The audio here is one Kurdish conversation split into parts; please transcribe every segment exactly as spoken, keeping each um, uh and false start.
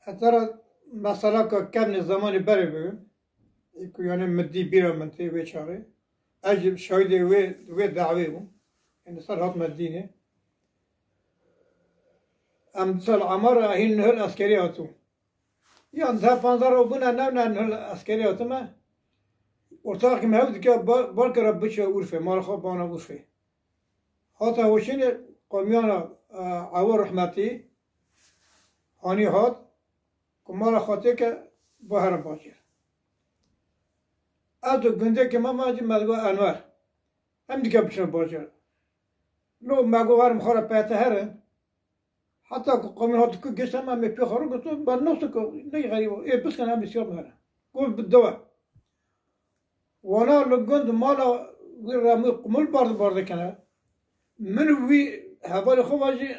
Ez te re mesela ka kevnê zemanê berê bibim. Ê ku yani min dî bîra min tê wê çaxê. Ez jî şahidê wê, wê dawê bûm. Yani ser hatime dînê. Em sal emara hîn nihil eskerî hatû. Yan deh panzdeh roj bûne, ne, ne, nihil eskerî hatime. Ortaxê min hev dike ba-, balkira biçe Urfê, mala xwe bana Urfê. Hata hoşînê qomiyana, e, ewa rehmetî, hanî hat, ku mala xwe têke, bo here bacêr. Ez û gundekê me ma jî me digo Enwer. Em dike biçine bacêr. Lo me got, werin xwe re pete herin. Heta ku qomî hat ku gişt hema me pê xwe re got, ben nasıl ku ne xerîb o, ê biskene em bisiya bixere. Got bi dewe. Wana li gund mala wî re min qumul bardi bardi kene. Min û wî hevalê xwe ve jî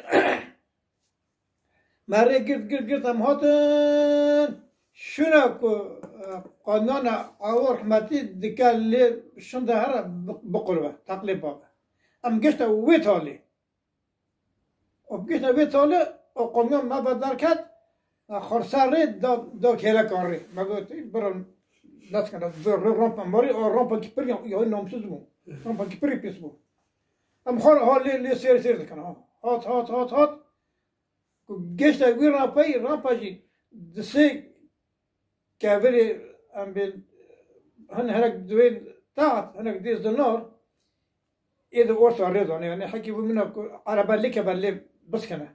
me rê girt, girt, girt em hatin. Şûna ku, e, qanana awa rehmetî dike lê şinda here bi-, biqurbe, teqlê babe. Em gişte wê talê. Û gişte wê talê, û qomîya me ve derket, e, xorser rê da, da kêlekan rê. Me got, "Bira, neskene, zor rê rampa marî, o rampa ki pir ya, ya namsuz bû. Rampa ki pir pis bû." Em xor ha lê, lê sêr sêr dikin ha. Hat, hat, hat, hat. Ku gişte wî rampayî, rampa jî di sê kevirê em bên hin hinek divên taht, hinek dê zinar, ê di orta rê dane. Yani hekî wî mina ku erebe lê keve lê biskene.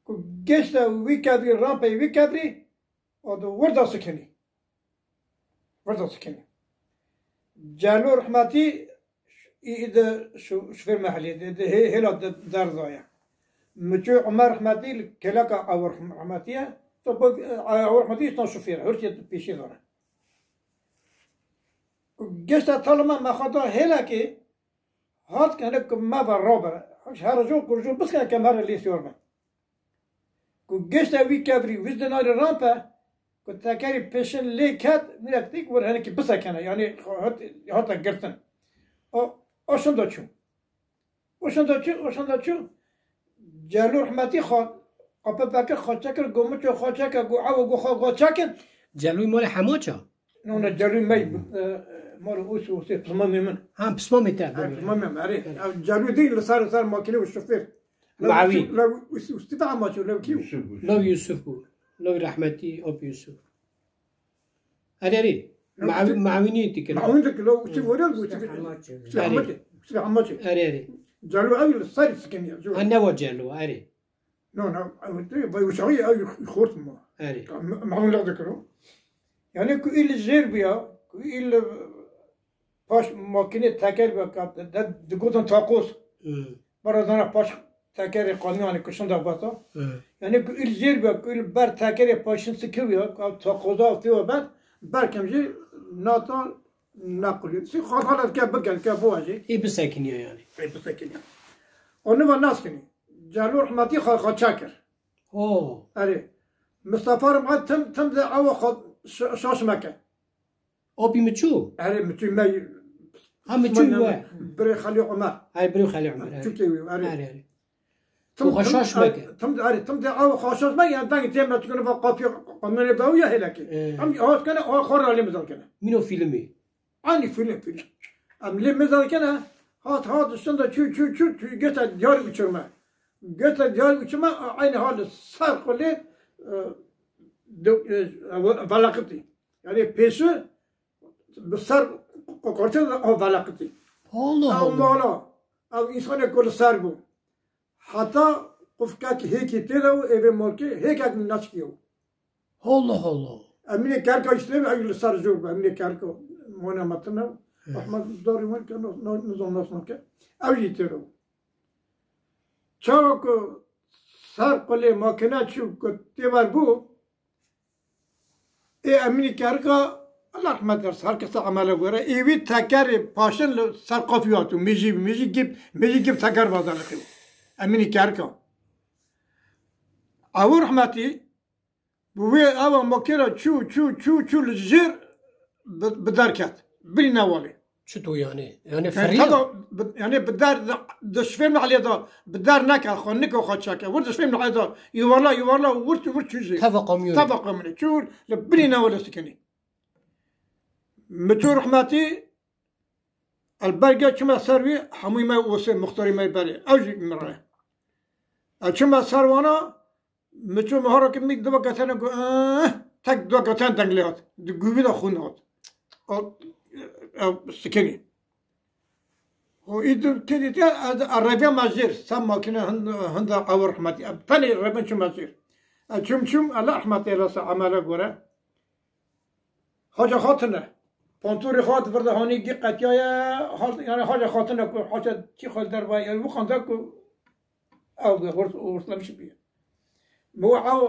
Ku gişte wî kevrî, rampayê wî kevrî, o di wirda sikinî. Wirda sikinî. Celo rehmetî, î, î de şu-, şofêr mehelî de, de hê-, hêla de, derza ye. Miçû Umer rehmetî li keleka Awir rehmetî ye. To bu, e, Awir rehmetî îstan şofêr e. Hurtiyê pêşî dane. Gişte talima me xwe da hêlekê, hat kene ku me ve rabere. Her jo kurjo biskene ke me re lê siyor be. Ku gişte wî kevrî, wî dinarî rampe, ku tekerî pêşin lê ket, mînek dî ku wir hinekî bisekene, yanî hat-, hate girtin. O, o şinda çû. O şinda çû, o şinda çû. Celo rehmetî xwe, qapepekir xwe çekir, gomiço xwe çeke, go ew go xwe go çekin. Celûyî malê Hemaça? No, no, Celûyî me, e, malê Ûs, Ûsê, pismamê min. Ha, pismamê te, Ha, doğru. Pismamê min, erê. Ew Celûyî dî li ser, ser makîne û şofêr. Lew Mavî. Ûsê, lew Ûsê, Ûsê de Hemaça, lew kî? Yusuf, Yusuf. Lew Yusuf bû. Lew rehmetî, op Yusuf. Erê, erê. Lew Mavî, Ûsê. Mavî nî dikir. Mavî dikir, lew Ûsê Hı. were, Ûsê Ûsê Hemaça. Ûsê Hemaça. Ûsê Hemaça. Erê, erê. Celû ew li ser sikeniye, Celû. Ha, ne wa Celû, erê. No, no, ew, ew, ew, ew, ew, ew xort ma. Erê. Ma, ma hûn laf dikiro. Yani ku îl jêr bûya, ku îl paş makîne teker bûya, ka de, digotin takoz. Hı. Bara dana paş tekerê qanîyanê ku şinda bata. Hı. Yani ku îl jêr bûya, ku îl ber tekerê paşin sikiviya, ka takoza fêwa ber, berkem jî nata nequlî. Si xwe xalat ke bigel ke bo jî. Ê bisekiniya yani. Ê bisekiniya. Onu va nas kinî. Celo rehmetî xwe, xwe çekir. Ho. Erê. Mistefa Rima tim, tim de ewa xwe ş-, şaş meke. Opî Miçû? Erê, Miçû me. Ha, Miçû Osman we. Birê Xelî Omer. Ay, birê Xelî Omer, erê. Çûkê wî, erê. Erê, erê. Tim, Xwe tim, şaş meke. Tim de, erê, tim de ewa xwe şaş meke, yani dengê tê me çikine va qapî qamyonê be ya hêlekê. Ee. Em hat kene, ewa xwe ralê mizal kene. Mîno fîlmî. Anî fîlm, fîlm. Em lê mizal kene, hat, hat, şinda çû, çû, çû, çû, gete diyar uçurma. Gete diyar uçurma, aynı hal ser xwe lê, e, de, e, velaqitî. Yani pêşi bi ser kokortê de o velaqitî. Allah Ew Allah. Mala, ew insanê ku li ser bû. Heta qufkek hêkî tê de û êvê molkê hêkek min naçikiyo. Allah Allah. Emînê Kerka îşte ew li ser jor bû. Emînê Kerka mona me tine. He. Ehmed Darî wan ke no, no, nizam nas nake. Ew jî tê de. Çawa ku ser qulê makine çû ku tê ver bû, Ê Emînî Kerika, Allah rehmet eylesin, her kese emele göre. Ê wî tekerê paşin li ser qafî hatû, mêjî, mêjî gîp, mêjî gîp teker bazarlixî. Emînî Kerika. Ew rehmetî, bi wê ewa makêna çû, çû, çû, çû li jêr bi, bi derket. Bilî newalê. Çito yani? Yani Yani ferî ya? Teva, bi- yani bi der, di şifê mehlê de bi der neke, xwe nike, xwe çeke. Wir di şifê mehlê de yuvarla, yuvarla, wir, wir çû jî. Teva kamyonê. Teva kamyonê. Çû li binî ne wele sikinî. Miçû rehmetî, el belge çime ser wî, hemû me wese, muxtarî me berê. Ew jî mire. Ew çime ser wana, Miço mihara ki mî duva ketene ku, eh, tek duva keten denglê hat. Di guvî de xûn hat. O, ew sikinî. O, î du têdî te, ez, ez revya me jêr. Sen makine hin-, hinda ew rehmetî. Ev tenê revin çû me jêr. Ez çûm, çûm, ele rehmetî, ele se emele gore. Haca xatine. Pantorê xat vir de hanî dî qetiyaye, hat, yani haca xatine ku haca çî xal derve, yani bu kanda ku ew bi hurt, hurtlamiş bî. Bi ew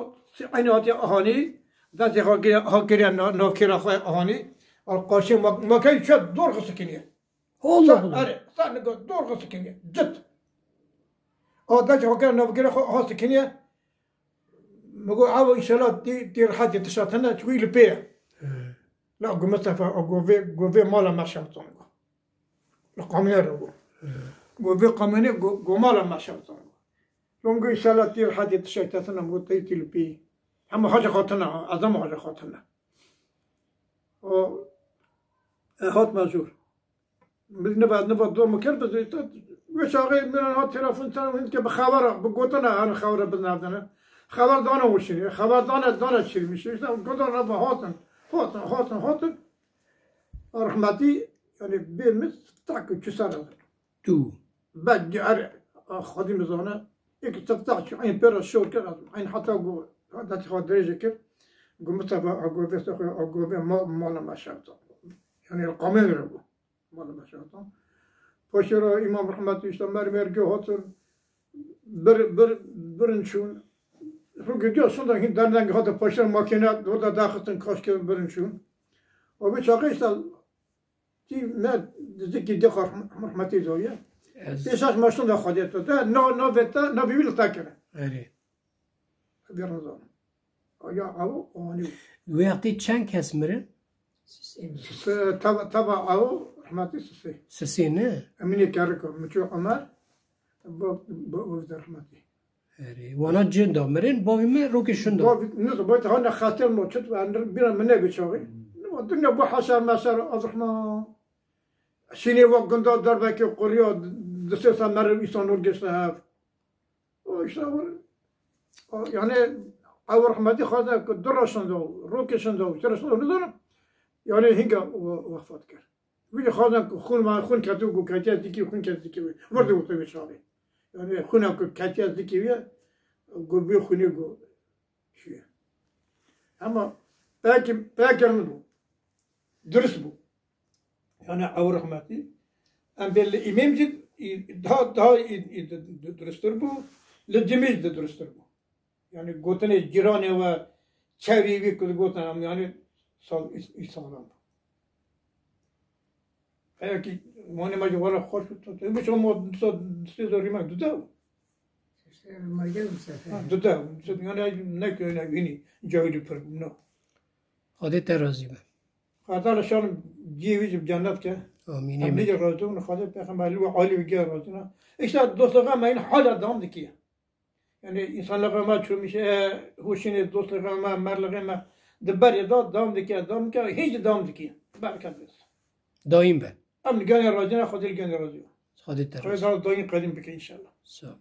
eynî hatiye ahanî, destê xwe gire, ha gire na-, navkêra xwe ahanî, al qaşê ma-, makey çe dor xwe sikiniye. Allah Sa-, Allah. Erê, sa nika dor xwe sikiniye. Cit. A destê xwe gire navkêra xwe aha sikiniye. Mi got, "Ew înşallah tî, tî rehetê tişta tine, çi wî li pê ye." He. La go Mistefa, a go vê, go vê mala me şewtan go. Li qamiyê re go. He. Go vê qamiyê go, go mala me şewtan go. Lom go înşallah tî rehetê tişta tine, mi got, "Tey tî li pê." Hema haca xatine, ez hema haca xatine. O, e, hat me zor. Biz niva, niva dua min kir, biz işte, wê çaxê min hat telefon, telefon ke bi xebera, bi gotina, hani xebera biz navdene. Xeber dana wişini, xeber dana, dana çirmiş. İşte gotina niva hatin, hatin, hatin, hatin. Rahmetî, yani bê min tak çi ser. Tu. Bed, er, Xwedî min zane, êk tefta çi eyn pêra şor kir, eyn heta go, heta xwe dirêj kir. Go Mistefa, a go vê, a go vê ma-, mala me şewta. Yani qamê re go. Mala me şewta. Paşê re Îmam Rehmetî işte mermer gö hatin. Bir, bir, birin çûn. Ru gidiyor, şunda hin derdeng hatin paşê makine, orada daxistin kaş kirin birin çûn. O bir çaxê işte tî me zikî dê xwe rehmetî zoye. Ez Pêşaş maşin de Xwedê to. De, no, no vê te, no vî wî li te kire. Erê. Vê re zan. Ya ew, o hanî. Wê wextî çend kes mirin? Sisê mirin. Sisê, teva, teva ew, rehmetî sisê. Sisê ne? Emînê Keriko, Miço Omer, bo, bo, bo, rehmetî. Erê, wana cin da mirin, bavê me rokê şunda. Bavê, ne, bavê te hane xatir mo, çit ve, bira min ne biçaxî. Ne, dinya bu haşar meşar, Abdurrahman. Şînê wek gunda derbekê quriya, di sê se merin îsanor geçte hev. O işte, o, o, yani, ew rehmetî xwaze ku du roşin de, rokê şin de, çi roşin de, nizanim. Yani, hinga we-, wefat kir. Wî jî xwazan ku xûn ma, xûn ketû ku ketiya zikî, xûn ketiya zikî wî. Vurdî wextê wî çavê. Yani xûna ku ketiya zikî wî, ku bê xûnê ku şûye. Ama pekî, pekir nibû. Dirist bû. Yani ew rehmetî. Em bê li îmêm jî, î, daha, daha î, î, di, di, diristtir bû. Li cimî jî di diristtir bû. Yani gotinê cîranê we çevî wî ku digotin em, yani sal-, î, î sağlam bû. Eya ki wanê me ji were xweş û tu, tu, tu, tu, tu, tu, tu, tu, tu, Mergen bu sefer. Ha, dude, yani ne ki öyle yeni cahili pir, no. Xwedê te razî be. Xwedê li şan cihê wî jî bi cennet ke. Amîn, Em amîn. Nîce razî bûn, Xwedê pêxember li we alî wî gel razî ne. İşte dostluğa me yine hala devam dikiye. Yani insanlığa me çömüş, e, hoşine dostluğa me, merliğe me. Di berê de devam dikiye, devam dikiye, hiç devam dikiye. Bereket versin. Daim be. Em li gene razî ne, Xwedê li gene razî be. Xwedê te Xwedê razî. Daim qedîm bike inşallah. Sağ ol.